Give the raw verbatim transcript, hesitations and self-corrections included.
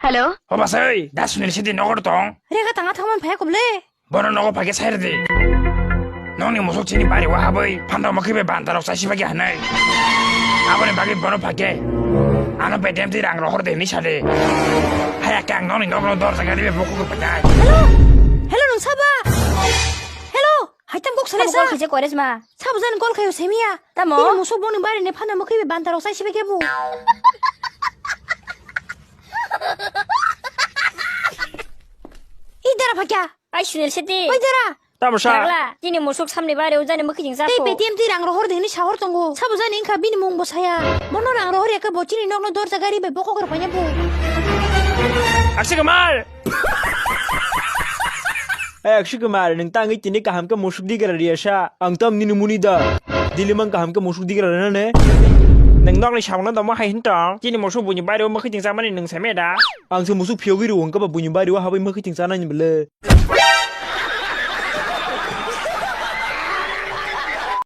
Hello? O basai, da Sunil sidi nogor tong. Rega tanga thangman phaya kuble. Bono nogo phage sai redi. Nongni musuk chini bari wa haboi, phanda mokhi be banta rok saisi bagi hanai. Aboni bagi bono phage. Ano bedem ti rang rohor de ni sade. Haya kang nongni nogno dor jaga dibe bokuk be phai. Hello? Hello, nung saba? Hello? Haitam kok sale sa? Khaise kores ma? Sabo jani gol khayo semia. Tamo? Bini musuk boni bari ne phanda mokhi be banta rok saisi bagi bu. Idara phakya. Ai Sunil sidi. Oi dara. Tamo sa? Chini musuk samni bari ujani mokhi jing sa. Tei Paytm ti rang rohor de ni sahor tongo. Sabo jani ingkha bini mung bo saya. Bono rang rohor ya ke bo chini nokno dor jaga ri be bokok ro phanya bu. Akshay Kumar. Hey, Akshay Kumar, nung tangwi tini kaham ke musuk digra riya sa. Ang tam nini muni da. Dili mang kaham ke musuk digra rana ne. Nung nokni samno da mo hai hinto. Chini musuk buni bari o mokhi jing sa mani nung same da. Ang se musuk phiyogwi ru wngkha ba buni bari o habai mokhi jing sa nani bele.